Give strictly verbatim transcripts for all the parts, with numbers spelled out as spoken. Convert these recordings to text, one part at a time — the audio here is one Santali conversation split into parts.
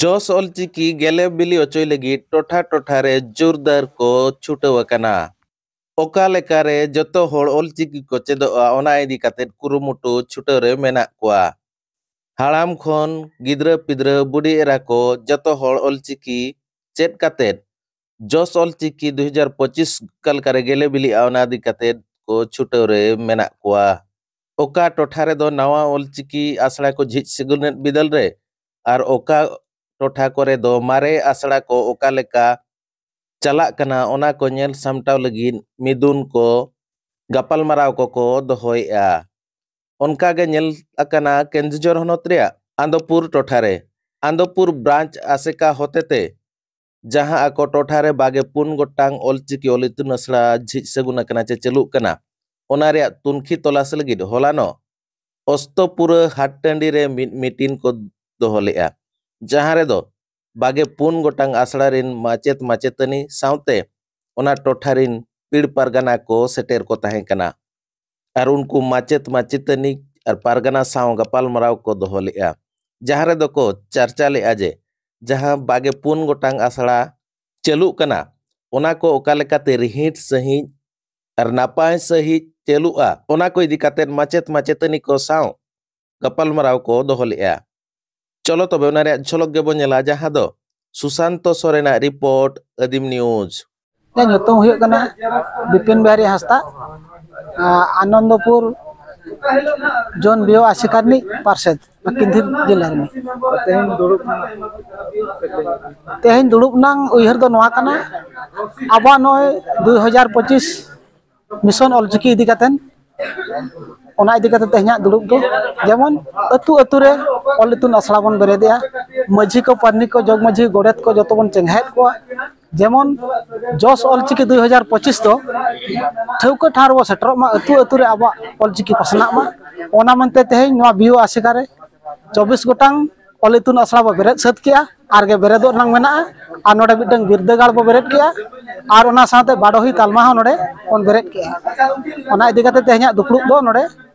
ᱡᱚᱥ ᱚᱞᱪᱤᱠᱤ ᱜᱮᱞᱮ ᱵᱤᱞᱤ ᱚᱪᱚᱭ ᱞᱟᱹᱜᱤᱫ ᱴᱚᱴᱷᱟ ᱴᱚᱴᱷᱟ ᱨᱮ ᱡᱳᱨᱫᱟᱨ ᱠᱚ ᱪᱷᱩᱴᱟᱹᱣ ᱟᱠᱟᱱᱟ᱾ ᱚᱠᱟ ᱞᱮᱠᱟᱨᱮ ᱡᱚᱛᱚ ᱦᱚᱲ ᱚᱞᱪᱤᱠᱤ ᱠᱚ ᱪᱮᱫᱚᱜᱼᱟ, ᱚᱱᱟ ᱤᱫᱤ ᱠᱟᱛᱮ ᱠᱩᱨᱩᱢᱩᱴᱩ ᱪᱷᱩᱴᱟᱹᱣ ᱨᱮ ᱢᱮᱱᱟᱜ ᱠᱚᱣᱟ᱾ ᱦᱟᱲᱟᱢ ᱠᱷᱚᱱ ᱜᱤᱫᱽᱨᱟᱹ ᱯᱤᱫᱽᱨᱟᱹ ᱵᱩᱰᱷᱤ ᱮᱨᱟ ᱠᱚ ᱡᱚᱛᱚ ᱦᱚᱲ ᱚᱞᱪᱤᱠᱤ ᱪᱮᱫ ᱠᱟᱛᱮ ᱡᱚᱥ ᱚᱞᱪᱤᱠᱤ ᱫᱩ ᱦᱟᱡᱟᱨ ᱯᱚᱸᱪᱤᱥ ᱚᱠᱟ ᱞᱮᱠᱟᱨᱮ ᱜᱮᱞᱮ ᱵᱤᱞᱤᱜᱼᱟ, ᱚᱱᱟ ᱤᱫᱤ ᱠᱟᱛᱮ ᱠᱚ ᱪᱷᱩᱴᱟᱹᱣ ᱨᱮ ᱢᱮᱱᱟᱜ ᱠᱚᱣᱟ᱾ ᱚᱠᱟ ᱴᱚᱴᱷᱟ ᱨᱮᱫᱚ ᱱᱟᱣᱟ ᱚᱞᱪᱤᱠᱤ ᱟᱥᱲᱟ ᱠᱚ ᱡᱷᱤᱡ ᱥᱤᱜᱩᱱᱮᱫ ᱵᱤᱫᱟᱹᱞ ᱨᱮ ᱟᱨ ᱚᱠᱟ ᱴᱚᱴᱷᱟ ᱠᱚᱨᱮ ᱫᱚ ᱢᱟᱨᱮ ᱟᱥᱲᱟ ᱠᱚ ᱚᱠᱟ ᱞᱮᱠᱟ ᱪᱟᱞᱟᱜ ᱠᱟᱱᱟ, ᱚᱱᱟ ᱠᱚ ᱧᱮᱞ ᱥᱟᱢᱴᱟᱣ ᱞᱟᱹᱜᱤᱫ ᱢᱤᱫᱩᱱ ᱠᱚ ᱜᱟᱯᱟᱞᱢᱟᱨᱟᱣ ᱠᱚᱠᱚ ᱫᱚᱦᱚᱭᱮᱫᱼᱟ᱾ ᱚᱱᱠᱟ ᱜᱮ ᱧᱮᱞ ᱟᱠᱟᱱᱟ ᱠᱮᱱᱫᱩᱡᱷᱚᱨ ᱦᱚᱱᱚᱛ ᱨᱮᱭᱟᱜ ᱟᱱᱫᱚᱯᱩᱨ ᱴᱚᱴᱷᱟ ᱨᱮ ᱟᱱᱫᱚᱯᱩᱨ ᱵᱨᱟᱧᱪ ᱟᱥᱮᱠᱟ ᱦᱚᱛᱮᱛᱮ ᱡᱟᱦᱟᱸ ᱟᱠᱚ ᱴᱚᱴᱷᱟ ᱨᱮ ᱵᱟᱜᱮ ᱯᱩᱱ ᱜᱚᱴᱟᱝ ᱚᱞᱪᱤᱠᱤ ᱚᱞ ᱤᱛᱩᱱ ᱟᱥᱲᱟ ᱡᱷᱤᱡ ᱥᱟᱹᱜᱩᱱ ᱟᱠᱟᱱᱟ ᱪᱮ ᱪᱟᱹᱞᱩᱜ ᱠᱟᱱᱟ, ᱚᱱᱟ ᱨᱮᱭᱟᱜ ᱛᱩᱱᱠᱷᱤ ᱛᱚᱞᱟᱥ ᱞᱟᱹᱜᱤᱫ ᱦᱚᱞᱟᱱᱚᱜ ᱚᱥᱛᱚᱯᱩᱨᱟᱹ ᱦᱟᱴ ᱴᱟᱺᱰᱤ ᱨᱮ ᱢᱤᱫ ᱢᱤᱴᱤᱱ ᱠᱚ ᱫᱚᱦᱚ ᱞᱮᱫᱼᱟ, ᱡᱟᱦᱟᱸ ᱨᱮᱫᱚ ᱵᱟᱜᱮ ᱯᱩᱱ ᱜᱚᱴᱟᱝ ᱟᱥᱲᱟ ᱨᱤᱱ ᱢᱟᱪᱮᱛ ᱢᱟᱪᱮᱛᱟᱹᱱᱤ ᱥᱟᱶᱛᱮ ᱚᱱᱟ ᱴᱚᱴᱷᱟ ᱨᱤᱱ ᱯᱤᱲ ᱯᱟᱨᱜᱟᱱᱟ ᱠᱚ ᱥᱮᱴᱮᱨ ᱠᱚ ᱛᱟᱦᱮᱸ ᱠᱟᱱᱟ᱾ ᱟᱨ ᱩᱱᱠᱩ ᱢᱟᱪᱮᱛ ᱢᱟᱪᱮᱛᱟᱹᱱᱤ ᱟᱨ ᱯᱟᱨᱜᱟᱱᱟ ᱥᱟᱶ ᱜᱟᱯᱟᱞᱢᱟᱨᱟᱣ ᱠᱚ ᱫᱚᱦᱚ ᱞᱮᱫᱼᱟ, ᱡᱟᱦᱟᱸ ᱨᱮᱫᱚ ᱠᱚ ᱪᱟᱨᱪᱟ ᱞᱮᱫᱼᱟ ᱡᱮ ᱡᱟᱦᱟᱸ ᱵᱟᱜᱮ ᱯᱩᱱ ᱜᱚᱴᱟᱝ ᱟᱥᱲᱟ ᱪᱟᱹᱞᱩᱜ ᱠᱟᱱᱟ, ᱚᱱᱟ ᱠᱚ ᱚᱠᱟ ᱞᱮᱠᱟᱛᱮ ᱨᱤᱦᱤᱴ ᱥᱟᱺᱦᱤᱡ ᱟᱨ ᱱᱟᱯᱟᱭ ᱥᱟᱺᱦᱤᱡ ᱪᱟᱹᱞᱩᱜᱼᱟ, ᱚᱱᱟ ᱠᱚ ᱤᱫᱤ ᱠᱟᱛᱮ ᱢᱟᱪᱮᱛ ᱢᱟᱪᱮᱛᱟᱹᱱᱤ ᱠᱚ ᱥᱟᱶ ᱜᱟᱯᱟᱞᱢᱟᱨᱟᱣ ᱠᱚ ᱫᱚᱦᱚ ᱞᱮᱫᱼᱟ᱾ ᱪᱚᱞᱚ ᱛᱚᱵᱮ ᱚᱱᱟ ᱨᱮᱭᱟᱜ ᱡᱷᱚᱞᱚᱠ ᱜᱮᱵᱚᱱ ᱧᱮᱞᱟ, ᱡᱟᱦᱟᱸ ᱫᱚ ᱥᱩᱥᱟᱱᱛᱚ ᱥᱚᱨᱮᱱᱟᱜ ᱨᱤᱯᱳᱨᱴ, ᱟᱹᱫᱤᱢ ᱱᱤᱭᱩᱡᱽ᱾ ᱤᱧᱟᱹᱜ ᱧᱩᱛᱩᱢ ᱦᱩᱭᱩᱜ ᱠᱟᱱᱟ ᱵᱤᱯᱤᱱ ᱵᱤᱦᱟᱨᱤ ᱦᱟᱸᱥᱫᱟ, ᱟᱸ, ᱟᱱᱚᱱᱫᱚᱯᱩᱨ ᱡᱳᱱ ᱵᱤᱭᱳ ᱟᱥᱮᱠᱟ ᱨᱤᱱᱤᱡ ᱯᱟᱨᱥᱮᱛ, ᱠᱤᱱᱫᱷᱤᱨ ᱡᱮᱞᱟ ᱨᱤᱱᱤᱡ᱾ ᱛᱮᱦᱮᱧ ᱫᱩᱲᱩᱵ ᱨᱮᱱᱟᱜ ᱩᱭᱦᱟᱹᱨ ᱫᱚ ᱱᱚᱣᱟ ᱠᱟᱱᱟ, ᱟᱵᱚᱣᱟᱜ ᱱᱚᱜᱼᱚᱭ ᱫᱩ ᱦᱟᱡᱟᱨ ᱯᱚᱸᱪᱤᱥ ᱢᱤᱥᱚᱱ ᱚᱞᱪᱤᱠᱤ ᱤᱫᱤ ᱠᱟᱛᱮᱱ, ᱚᱱᱟ ᱤᱫᱤ ᱠᱟᱛᱮ ᱛᱮᱦᱮᱧᱟᱜ ᱫᱩᱲᱩᱵ ᱫᱚ, ᱡᱮᱢᱚᱱ ᱟᱹᱛᱩ ᱟᱹᱛᱩ ᱨᱮ ᱚᱞ ᱤᱛᱩᱱ ᱟᱥᱲᱟ ᱵᱚᱱ ᱵᱮᱨᱮᱫᱮᱜᱼᱟ, ᱢᱟᱹᱡᱷᱤ ᱠᱚ, ᱯᱟᱨᱱᱤ ᱠᱚ, ᱡᱚᱜᱽ ᱢᱟᱹᱡᱷᱤ, ᱜᱚᱰᱮᱛ ᱠᱚ, ᱡᱚᱛᱚ ᱵᱚᱱ ᱪᱮᱸᱜᱷᱟᱭᱮᱫ ᱠᱚᱣᱟ, ᱡᱮᱢᱚᱱ ᱡᱚᱥ ᱚᱞᱪᱤᱠᱤ ᱫᱩ ᱦᱟᱡᱟᱨ ᱯᱚᱸᱪᱤᱥ ᱫᱚ ᱴᱷᱟᱹᱣᱠᱟᱹ ᱴᱷᱟᱶ ᱨᱮᱵᱚ ᱥᱮᱴᱮᱨᱚᱜ ᱢᱟ, ᱟᱹᱛᱩ ᱟᱹᱛᱩ ᱨᱮ ᱟᱵᱚᱣᱟᱜ ᱚᱞᱪᱤᱠᱤ ᱯᱟᱥᱱᱟᱜ ᱢᱟ, ᱚᱱᱟ ᱢᱮᱱᱛᱮ ᱛᱮᱦᱮᱧ ᱱᱚᱣᱟ ᱵᱤᱭᱳ ᱟᱥᱮᱠᱟ ᱨᱮ ᱪᱚᱵᱵᱤᱥ ᱜᱚᱴᱟᱝ ᱚᱞ ᱤᱛᱩᱱ ᱟᱥᱲᱟ ᱵᱚ ᱵᱮᱨᱮᱫ ᱥᱟᱹᱛ ᱠᱮᱜᱼᱟ, ᱟᱨ ᱜᱮ ᱵᱮᱨᱮᱫᱚᱜ ᱨᱮᱱᱟᱝ ᱢᱮᱱᱟᱜᱼᱟ᱾ ᱟᱨ ᱱᱚᱰᱮ ᱢᱤᱫᱴᱟᱝ ᱵᱤᱨᱫᱟᱹᱜᱟᱲ ᱵᱚ ᱵᱮᱨᱮᱫ ᱠᱮᱜᱼᱟ, ᱟᱨ ᱚᱱᱟ ᱥᱟᱶᱛᱮ ᱵᱟᱰᱚᱦᱤ ᱛᱟᱞᱢᱟ ᱦᱚᱸ ᱱᱚᱰᱮ ᱵᱚᱱ ᱵᱮᱨᱮᱫ ᱠᱮᱜᱼᱟ᱾ ᱚᱱᱟ ᱤᱫᱤ ᱠᱟᱛᱮ ᱛᱮᱦᱮᱧᱟᱜ ᱫᱩᱯᱲᱩᱵ ᱫᱚ ᱱᱚᱰᱮ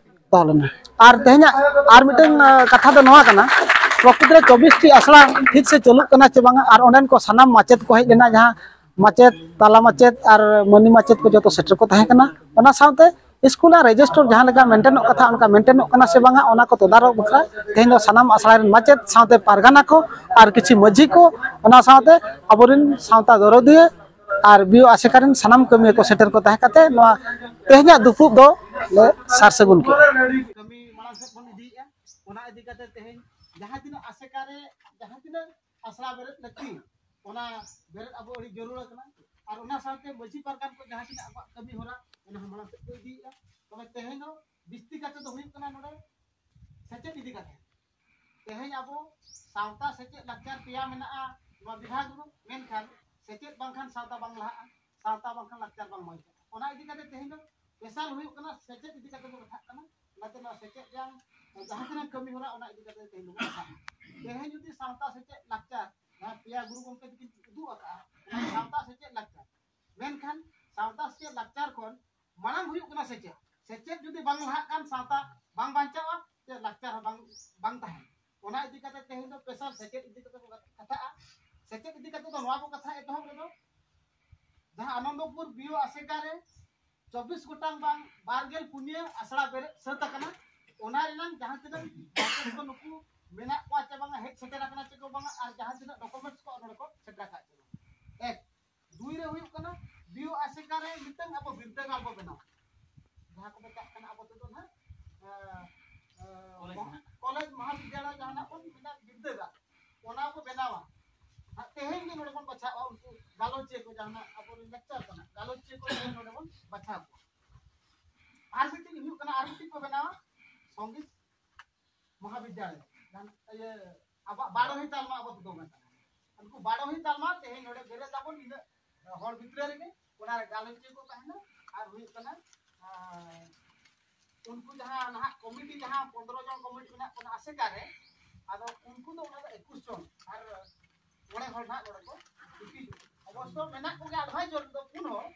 ᱫᱚᱦᱚ ᱞᱮᱱᱟ᱾ ᱟᱨ ᱛᱮᱦᱮᱧᱟᱜ ᱟᱨ ᱢᱤᱫᱴᱟᱝ, ᱟᱸ, ᱠᱟᱛᱷᱟ ᱫᱚ ᱱᱚᱣᱟ ᱠᱟᱱᱟ, ᱯᱨᱚᱠᱨᱤᱛ ᱨᱮ ᱪᱚᱵᱵᱤᱥ ᱴᱤ ᱟᱥᱲᱟ ᱴᱷᱤᱠ ᱥᱮ ᱪᱟᱹᱞᱩᱜ ᱠᱟᱱᱟ ᱪᱮ ᱵᱟᱝᱟ, ᱟᱨ ᱚᱸᱰᱮᱱ ᱠᱚ ᱥᱟᱱᱟᱢ ᱢᱟᱪᱮᱫ ᱠᱚ ᱦᱮᱡ ᱞᱮᱱᱟ, ᱡᱟᱦᱟᱸ ᱢᱟᱪᱮᱫ, ᱛᱟᱞᱟ ᱢᱟᱪᱮᱫ ᱟᱨ ᱢᱟᱹᱱᱤ ᱢᱟᱪᱮᱫ ᱠᱚ ᱡᱚᱛᱚ ᱥᱮᱴᱮᱨ ᱠᱚ ᱛᱟᱦᱮᱸ ᱠᱟᱱᱟ᱾ ᱚᱱᱟ ᱥᱟᱶᱛᱮ ᱥᱠᱩᱞ ᱨᱮᱱᱟᱜ ᱨᱮᱡᱤᱥᱴᱟᱨ ᱡᱟᱦᱟᱸ ᱞᱮᱠᱟ ᱢᱮᱱᱴᱮᱱᱚᱜ ᱠᱟᱛᱷᱟ, ᱚᱱᱠᱟ ᱢᱮᱱᱴᱮᱱᱚᱜ ᱠᱟᱱᱟ ᱥᱮ ᱵᱟᱝᱟ, ᱚᱱᱟ ᱠᱚ ᱛᱚᱫᱟᱨᱚᱠ ᱵᱟᱠᱷᱨᱟ ᱛᱮᱦᱮᱧ ᱫᱚ ᱥᱟᱱᱟᱢ ᱟᱥᱲᱟ ᱨᱮᱱ ᱢᱟᱪᱮᱫ ᱥᱟᱶᱛᱮ ᱯᱟᱨᱜᱟᱱᱟ ᱠᱚ ᱟᱨ ᱠᱤᱪᱷᱩ ᱢᱟᱹᱡᱷᱤ ᱠᱚ, ᱚᱱᱟ ᱥᱟᱶᱛᱮ ᱟᱵᱚᱨᱮᱱ ᱥᱟᱶᱛᱟ ᱫᱚᱨᱚᱫᱤᱭᱟᱹ ᱟᱨ ᱵᱤᱭᱳ ᱟᱥᱮᱠᱟ ᱨᱮᱱ ᱥᱟᱱᱟᱢ ᱠᱟᱹᱢᱤᱭᱟᱹ ᱠᱚ ᱥᱮᱴᱮᱨ ᱠᱚ ᱛᱟᱦᱮᱸ ᱠᱟᱛᱮ ᱱᱚᱣᱟ ᱛᱮᱦᱮᱧᱟᱜ ᱫᱩᱯᱲᱩᱵ ᱫᱚ ᱞᱮ ᱥᱟᱨ ᱥᱟᱹᱜᱩᱱ ᱠᱮᱫᱟ᱾ ᱠᱟᱹᱢᱤ ᱢᱟᱲᱟᱝ ᱥᱮᱫ ᱵᱚᱱ ᱤᱫᱤᱭᱮᱫᱼᱟ᱾ ᱚᱱᱟ ᱤᱫᱤ ᱠᱟᱛᱮ ᱛᱮᱦᱮᱧ ᱡᱟᱦᱟᱸ ᱛᱤᱱᱟᱹᱜ ᱟᱥᱮᱠᱟ ᱨᱮ ᱡᱟᱦᱟᱸ ᱛᱤᱱᱟᱹᱜ ᱟᱥᱲᱟ ᱵᱮᱨᱮᱫ ᱞᱟᱹᱠᱛᱤ, ᱚᱱᱟ ᱵᱮᱨᱮᱫ ᱟᱵᱚ ᱟᱹᱰᱤ ᱡᱟᱹᱨᱩᱲ ᱠᱟᱱᱟ᱾ ᱟᱨ ᱚᱱᱟ ᱥᱟᱶᱛᱮ ᱢᱟᱹᱡᱷᱤ ᱯᱟᱨᱜᱟᱱ ᱠᱚ ᱡᱟᱦᱟᱸ ᱛᱤᱱᱟᱹᱜ ᱟᱠᱚᱣᱟᱜ ᱠᱟᱹᱢᱤ ᱦᱚᱨᱟ, ᱚᱱᱟ ᱦᱚᱸ ᱢᱟᱲᱟᱝ ᱥᱮᱫ ᱠᱚ ᱤᱫᱤᱭᱮᱫᱼᱟ᱾ ᱛᱚᱵᱮ ᱛᱮᱦᱮᱧ ᱫᱚ ᱵᱤᱥᱛᱤ ᱠᱟᱛᱮ ᱫᱚ ᱦᱩᱭᱩᱜ ᱠᱟᱱᱟ ᱱᱚᱰᱮ ᱥᱮᱪᱮᱫ ᱤᱫᱤ ᱠᱟᱛᱮ᱾ ᱛᱮᱦᱮᱧ ᱟᱵᱚ ᱥᱟᱶᱛᱟ ᱥᱮᱪᱮᱫ ᱞᱟᱠᱪᱟᱨ ᱯᱮᱭᱟ ᱢᱮᱱᱟᱜᱼᱟ ᱱᱚᱣᱟ ᱵᱤᱵᱷᱟᱜᱽ ᱨᱮ, ᱢᱮᱱᱠᱷᱟᱱ ᱥᱮᱪᱮᱫ ᱵᱟᱝᱠᱷᱟᱱ ᱥᱟᱶᱛᱟ ᱵᱟᱝ ᱞᱟᱦᱟᱜᱼᱟ, ᱥᱟᱶᱛᱟ ᱵᱟᱝᱠᱷᱟᱱ ᱞᱟᱠᱪᱟᱨ ᱵᱟᱝ ᱵᱟᱧᱪᱟᱜᱼᱟ᱾ ᱚᱱᱟ ᱤᱫᱤ ᱠᱟᱛᱮ ᱛᱮᱦᱮᱧ ᱫᱚ ᱥᱯᱮᱥᱟᱞ ᱦᱩᱭᱩᱜ ᱠᱟᱱᱟ ᱥᱮᱪᱮᱫ ᱤᱫᱤ ᱠᱟᱛᱮ ᱵᱚ ᱠᱟᱛᱷᱟᱜ ᱠᱟᱱᱟ᱾ ᱚᱱᱟᱛᱮ ᱱᱚᱣᱟ ᱥᱮᱪᱮᱫ ᱨᱮᱭᱟᱜ ᱡᱟᱦᱟᱸ ᱛᱤᱱᱟᱹᱜ ᱠᱟᱹᱢᱤ ᱦᱚᱨᱟ, ᱚᱱᱟ ᱤᱫᱤ ᱠᱟᱛᱮ ᱛᱮᱦᱮᱧ ᱫᱚᱵᱚ ᱠᱟᱛᱷᱟᱜᱼᱟ᱾ ᱛᱮᱦᱮᱧ ᱡᱩᱫᱤ ᱥᱟᱶᱛᱟ ᱥᱮᱪᱮᱫ ᱞᱟᱠᱪᱟᱨ, ᱡᱟᱦᱟᱸ ᱯᱮᱭᱟ ᱜᱩᱨᱩ ᱜᱚᱢᱠᱮ ᱛᱟᱹᱠᱤᱱ ᱩᱫᱩᱜ ᱟᱠᱟᱫᱼᱟ, ᱚᱱᱟ ᱥᱟᱶᱛᱟ ᱥᱮᱪᱮᱫ ᱞᱟᱠᱪᱟᱨ, ᱢᱮᱱᱠᱷᱟᱱ ᱥᱟᱶᱛᱟ ᱥᱮᱪᱮᱫ ᱞᱟᱠᱪᱟᱨ ᱠᱷᱚᱱ ᱢᱟᱲᱟᱝ ᱦᱩᱭᱩᱜ ᱠᱟᱱᱟ ᱥᱮᱪᱮᱫ᱾ ᱥᱮᱪᱮᱫ ᱡᱩᱫᱤ ᱵᱟᱝ ᱞᱟᱦᱟᱜ ᱠᱷᱟᱱ ᱥᱟᱶᱛᱟ ᱵᱟᱝ ᱵᱟᱧᱪᱟᱜᱼᱟ, ᱥᱮ ᱞᱟᱠᱪᱟᱨ ᱦᱚᱸ ᱵᱟᱝ, ᱵᱟᱝ ᱛᱟᱦᱮᱱᱟ᱾ ᱚᱱᱟ ᱤᱫᱤ ᱠᱟᱛᱮ ᱛᱮᱦᱮᱧ ᱫᱚ ᱥᱯᱮᱥᱟᱞ ᱥᱮᱪᱮᱫ ᱤᱫᱤ ᱠᱟᱛᱮ ᱵᱚ ᱠᱟᱛᱷᱟᱜᱼᱟ᱾ ᱥᱮᱪᱮᱫ ᱤᱫᱤ ᱠᱟᱛᱮ ᱫᱚ ᱱᱚᱣᱟ ᱵᱚ ᱠᱟᱛᱷᱟ ᱮᱛᱚᱦᱚᱵ ᱨᱮᱫᱚ, ᱡᱟᱦᱟᱸ ᱟᱱᱚᱱᱫᱚᱯᱩᱨ ᱵᱤᱭᱳ ᱟᱥᱮᱠᱟ ᱨᱮ ᱪᱚᱵᱵᱤᱥ ᱜᱚᱴᱟᱝ ᱵᱟᱝ ᱵᱟᱨ ᱜᱮᱞ ᱯᱩᱱᱭᱟᱹ ᱟᱥᱲᱟ ᱵᱮᱨᱮᱫ ᱥᱟᱹᱛ ᱟᱠᱟᱱᱟ, ᱚᱱᱟ ᱨᱮᱱᱟᱝ ᱡᱟᱦᱟᱸ ᱛᱤᱱᱟᱹᱜ ᱢᱟᱪᱮᱫ ᱠᱚ ᱱᱩᱠᱩ ᱢᱮᱱᱟᱜ ᱠᱚᱣᱟ ᱪᱮ ᱵᱟᱝᱟ, ᱦᱮᱡ ᱥᱮᱴᱮᱨ ᱟᱠᱟᱱᱟ ᱪᱮ ᱠᱚ ᱵᱟᱝᱟ, ᱟᱨ ᱡᱟᱦᱟᱸ ᱛᱤᱱᱟᱹᱜ ᱰᱚᱠᱩᱢᱮᱱᱴᱥ ᱠᱚ ᱱᱚᱰᱮ ᱠᱚ ᱥᱮᱴᱮᱨ ᱟᱠᱟᱫ ᱪᱮ ᱵᱟᱝᱟ᱾ ᱮᱠ, ᱫᱩᱭ ᱨᱮ ᱦᱩᱭᱩᱜ ᱠᱟᱱᱟ ᱵᱤᱭᱳ ᱟᱥᱮᱠᱟ ᱨᱮ ᱢᱤᱫᱴᱟᱝ ᱟᱵᱚ ᱵᱤᱨᱫᱟᱹᱜᱟᱲ ᱵᱚ ᱵᱮᱱᱟᱣᱟ, ᱡᱟᱦᱟᱸ ᱠᱚ ᱢᱮᱛᱟᱜ ᱠᱟᱱᱟ ᱟᱵᱚ ᱛᱮᱫᱚ ᱱᱟᱦᱟᱜ, ᱮ, ᱮ, ᱠᱚᱞᱮᱡᱽ ᱢᱚᱦᱟ-, ᱱᱟᱦᱟᱜ᱾ ᱠᱚᱞᱮᱡᱽ ᱢᱚᱦᱟᱵᱤᱫᱽᱫᱟᱞᱚᱭ ᱡᱟᱦᱟᱱᱟᱜ ᱵᱚᱱ ᱢᱮᱱᱟ ᱵᱤᱨᱫᱟᱹᱜᱟᱲ, ᱚᱱᱟ ᱵᱚ ᱵᱮᱱᱟᱣᱟ᱾ ᱦᱟᱸᱜ ᱛᱮᱦᱮᱧ ᱜᱮ ᱱᱚᱰᱮ ᱵᱚᱱ ᱵᱟᱪᱷᱟᱣᱟ ᱩᱱᱠᱩ ᱜᱟᱞᱚᱪᱤᱭᱟᱹ ᱠᱚ, ᱡᱟᱦᱟᱱᱟᱜ ᱟᱵᱚᱨᱮᱱ ᱞᱮᱠᱪᱟᱨ ᱠᱟᱱᱟ, ᱜᱟᱞᱚᱪᱤᱭᱟᱹ ᱠᱚ ᱛᱮᱦᱮᱧ ᱱᱚᱰᱮ ᱵᱚᱱ ᱵᱟᱪᱷᱟᱣ ᱠᱚᱣᱟ᱾ ᱟᱨ ᱢᱤᱫᱴᱤᱡ ᱦᱩᱭᱩᱜ ᱠᱟᱱᱟ, ᱟᱨ ᱢᱤᱫᱴᱤᱡ ᱠᱚ ᱵᱮᱱᱟᱣᱟ ᱥᱚᱝᱜᱤᱛ ᱢᱚᱦᱟᱵᱤᱫᱽᱫᱟᱞᱚᱭ, ᱡᱟᱦᱟᱸ ᱤᱭᱟᱹ ᱟᱵᱚᱣᱟᱜ ᱵᱟᱰᱚᱦᱤ ᱛᱟᱞᱢᱟ ᱟᱵᱚ ᱛᱮᱫᱚ ᱢᱮᱛᱟᱜᱼᱟ᱾ ᱩᱱᱠᱩ ᱵᱟᱰᱚᱦᱤ ᱛᱟᱞᱢᱟ ᱛᱮᱦᱮᱧ ᱱᱚᱰᱮ ᱵᱮᱨᱮᱫ ᱟᱵᱚᱱ ᱱᱤᱱᱟᱹᱜ ᱦᱚᱲ ᱵᱷᱤᱛᱨᱤ ᱨᱮᱜᱮ, ᱚᱱᱟ ᱨᱮ ᱜᱟᱞᱚᱪᱤᱭᱟᱹ ᱠᱚ ᱛᱟᱦᱮᱱᱟ᱾ ᱟᱨ ᱦᱩᱭᱩᱜ ᱠᱟᱱᱟ, ᱟᱨ ᱩᱱᱠᱩ ᱡᱟᱦᱟᱸ ᱱᱟᱦᱟᱜ ᱠᱚᱢᱤᱴᱤ, ᱡᱟᱦᱟᱸ ᱯᱚᱱᱫᱽᱨᱚ ᱡᱚᱱ ᱠᱚᱢᱤᱴᱤ ᱢᱮᱱᱟᱜ ᱵᱚᱱᱟ ᱟᱥᱮᱠᱟ ᱨᱮ, ᱟᱫᱚ ᱩᱱᱠᱩ ᱫᱚ ᱚᱱᱟ ᱫᱚ ᱮᱠᱩᱥ ᱡᱚᱱ ᱟᱨ ᱢᱚᱬᱮ ᱦᱚᱲ ᱱᱟᱦᱟᱜ ᱱᱚᱰᱮ ᱠᱚ ᱡᱩᱴᱤᱡᱚᱜᱼᱟ᱾ ᱚᱵᱚᱥᱥᱚ ᱢᱮᱱᱟᱜ ᱠᱚᱜᱮᱭᱟ ᱟᱰᱵᱷᱟᱭᱡᱚᱨ ᱫᱚ ᱯᱩᱱ ᱦᱚᱲ,